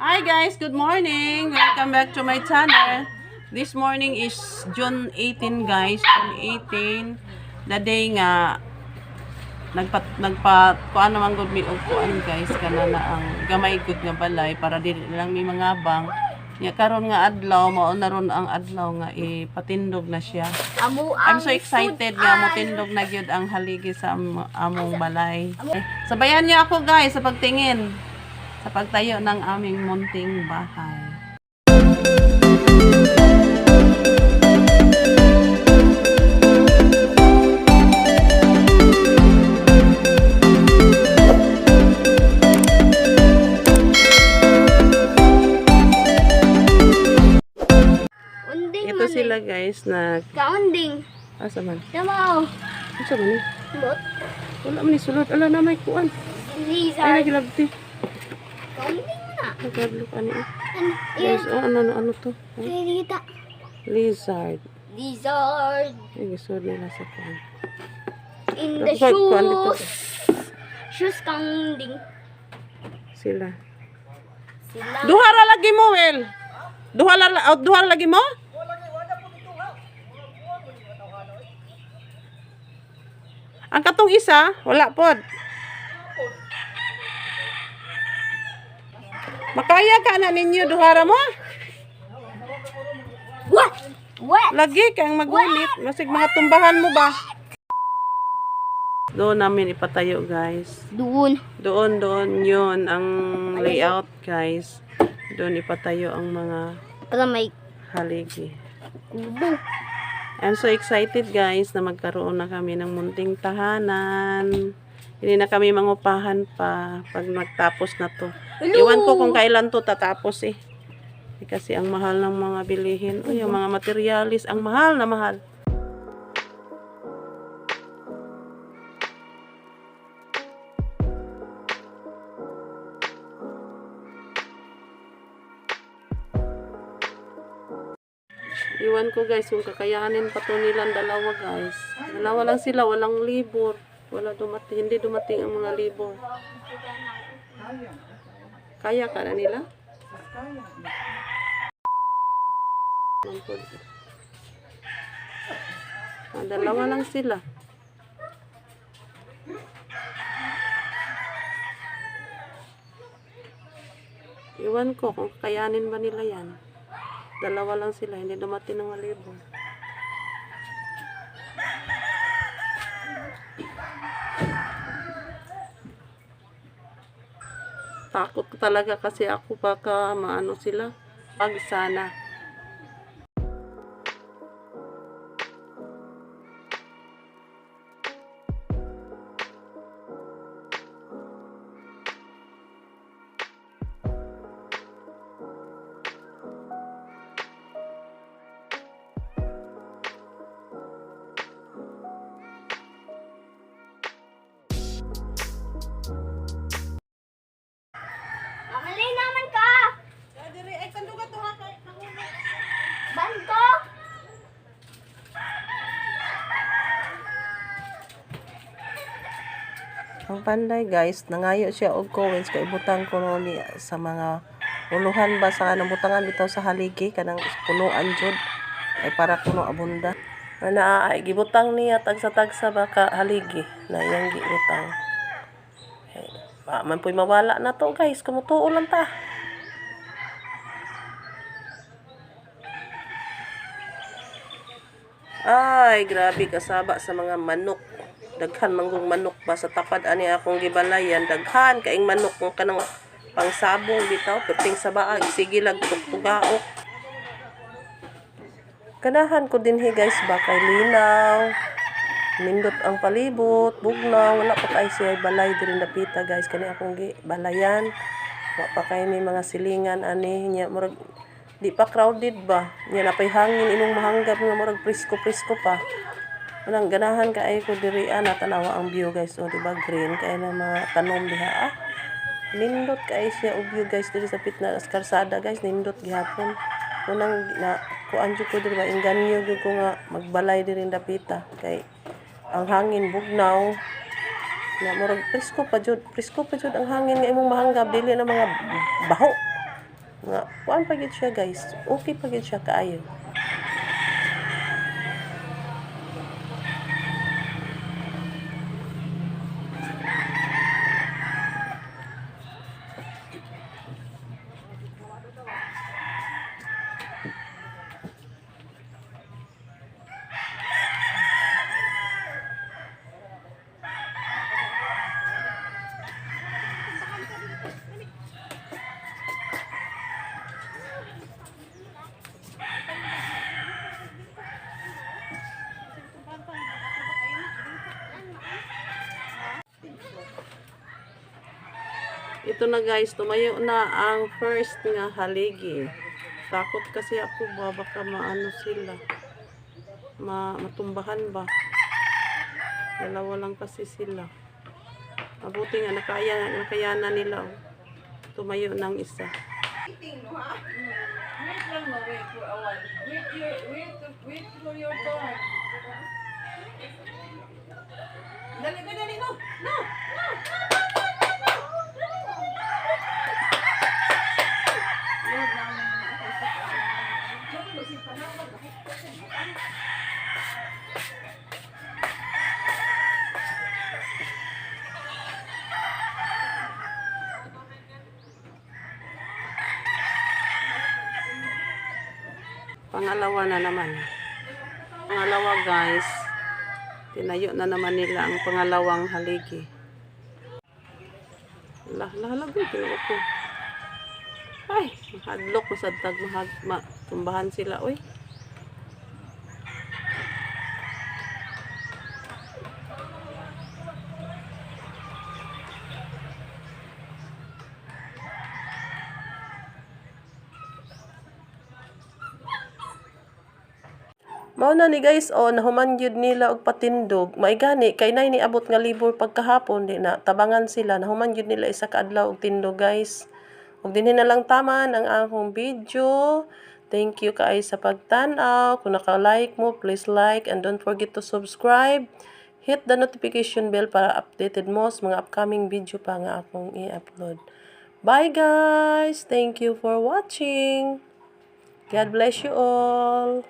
Hi guys, good morning. Welcome back to my channel. This morning is June 18, guys. June 18, the day nga nagpa nagpa kuan naman gud mi og kuan, guys, kana na ang gamay gud nga balay para dili lang mi mangabang. Nya karon nga adlaw, mao na ron ang adlaw nga ipatindog na siya. Amo I'm so excited nga motindog na gyud ang haligi sa among balay. Sabayan niyo ako, guys, sa pagtingin sa pagtayo ng aming munting bahay. Unding Ito man eh. sila, guys, na Kaunding. Asa man? Tama. Asa man ni? Bot. Wala man ni sulod. Ala na may kuan. Ay, Lizard. nagilabti. Kaunding mo na. Nagkadlok ani. Oh. Ano? Guys, oh, ano ano, ano to? Oh, Lilita. lizard. Lizard. Ay, gisod nila sa kuan. In the Dapat kuan dito. shoes. Shoes kaunding. Sila. Sila. Duha ra lagi mo, Wel. Duha la, oh, duha ra lagi mo? Ang katong isa, wala pod. Makaya ka na ninyo duha ra mo? What? What? Lagi kang magulit, masig mga tumbahan mo ba? Doon namin ipatayo, guys. Doon. Doon, doon, yun ang layout, guys. Doon ipatayo ang mga Para may haligi. kubo. I'm so excited, guys, na magkaroon na kami ng munting tahanan. Hindi na kami mangupahan pa pag nagtapos na to. Hello! Iwan ko kung kailan to tatapos eh. Eh, kasi ang mahal ng mga bilihin. Uy, ang mga materialis, ang mahal na mahal. Iwan ko, guys, kung kakayanin pa to nilang dalawa, guys. Dalawa lang sila, walang libor. Wala dumating, hindi dumating ang mga libor. Kaya ka na nila? Ah, dalawa lang sila. Iwan ko kung kakayanin ba nila yan. Dalawa lang sila, hindi dumating ng libor. Takot talaga kasi ako baka maano sila. Pag sana. Mamali naman ka. Banto. Ang panday, guys, nangayo siya og coins kay ibutang ko no ni sa mga uluhan ba sa kanang butangan bitaw sa haligi kanang punuan jud ay para kuno abunda. Ana ay gibutang niya tagsa-tagsa ba ka haligi na iyang gibutang. Ay, wa man puy mawala na to, guys, kumutuo lang ta. Ay, grabe kasaba sa mga manok. Daghan manggong manok ba sa tapad ani akong gibalayan. Daghan kaing manok kung kanang pangsabong bitaw, perting sa baag, sige lag tugtugaok. Ganahan ko dinhi, guys, ba kay linaw. Nindot ang palibot, bugnaw, wala pa kay siya balay diri dapita, guys, kani akong gibalayan. Wa pa kay may mga silingan ani nya, murag di pa crowded ba. Nya napay hangin imong mahanggap nga murag presko-presko pa. Unang ganahan kay ko diri ana, tanawa ang view, guys. O di ba green kay na mga tanom diha ah. Nindot kay siya og view, guys, diri sa pitna sa karsada, guys, nindot gihapon. Unang na kuan jud ko diri ba, inganyo gyud ko nga magbalay diri dapita kay ang hangin bugnaw na murag presko pa jud ang hangin nga imong mahanggap, dili na mga baho. Nga kuan pa gyud siya, guys. Okay pa gyud siya kaayo. Ito na, guys, tumayo na ang first nga haligi. Takot kasi ako ba, baka maano sila. Matumbahan ba? Dalawa lang kasi sila. Mabuti nga, nakaya na nila. Oh. Tumayo ng isa. Waiting, no, ha? Wait lang, no, wait for a while. Wait for your turn. Dali, dali, dali, no! No! No! No! No! No! No! Pangalawa na naman. Pangalawa, guys. Tinayo na naman nila ang pangalawang haligi. Lah, lah, lah, ginoo ko. Ay, mahadlok, masadtag, matumbahan sila, oy. Mao na ni, guys, oh, nahuman gyud nila og patindog. Maigani kay nay niabot nga libur pagkahapon, di na tabangan sila. Nahuman gyud nila isa ka adlaw og tindog, guys. Ug dinhi na lang taman ang akong video. Thank you kaayo sa pagtan-aw. Kung naka-like mo, please like and don't forget to subscribe. Hit the notification bell para updated mo sa mga upcoming video pa nga akong i-upload. Bye, guys! Thank you for watching. God bless you all.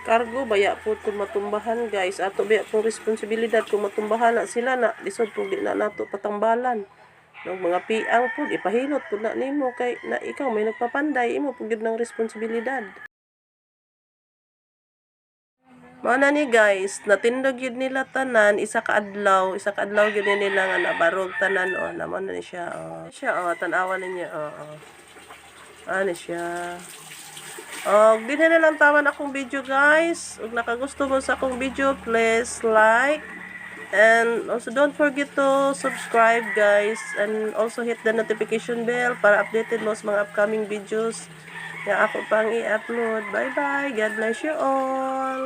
Kargo baya po kung matumbahan, guys. Ato baya pong responsibilidad kung matumbahan na sila na lisod po di na nato patambalan. No, mga piang po ipahilot po na nimo kay na ikaw may nagpapanday, imo po gyud ng responsibilidad. Mao na ni, guys, natindog yun nila tanan isa ka adlaw, isa ka adlaw gyud ni nila nga nabarog tanan, oh, na mao na ni siya, oh. Siya, oh, tan-awan ninyo, oh, oh. Ano siya? Og dinhi na lang taman akong video, guys. Ug nakagusto mo sa akong video, please like and also don't forget to subscribe, guys, and also hit the notification bell para updated mo sa mga upcoming videos nga ako pang i-upload. Bye bye. God bless you all.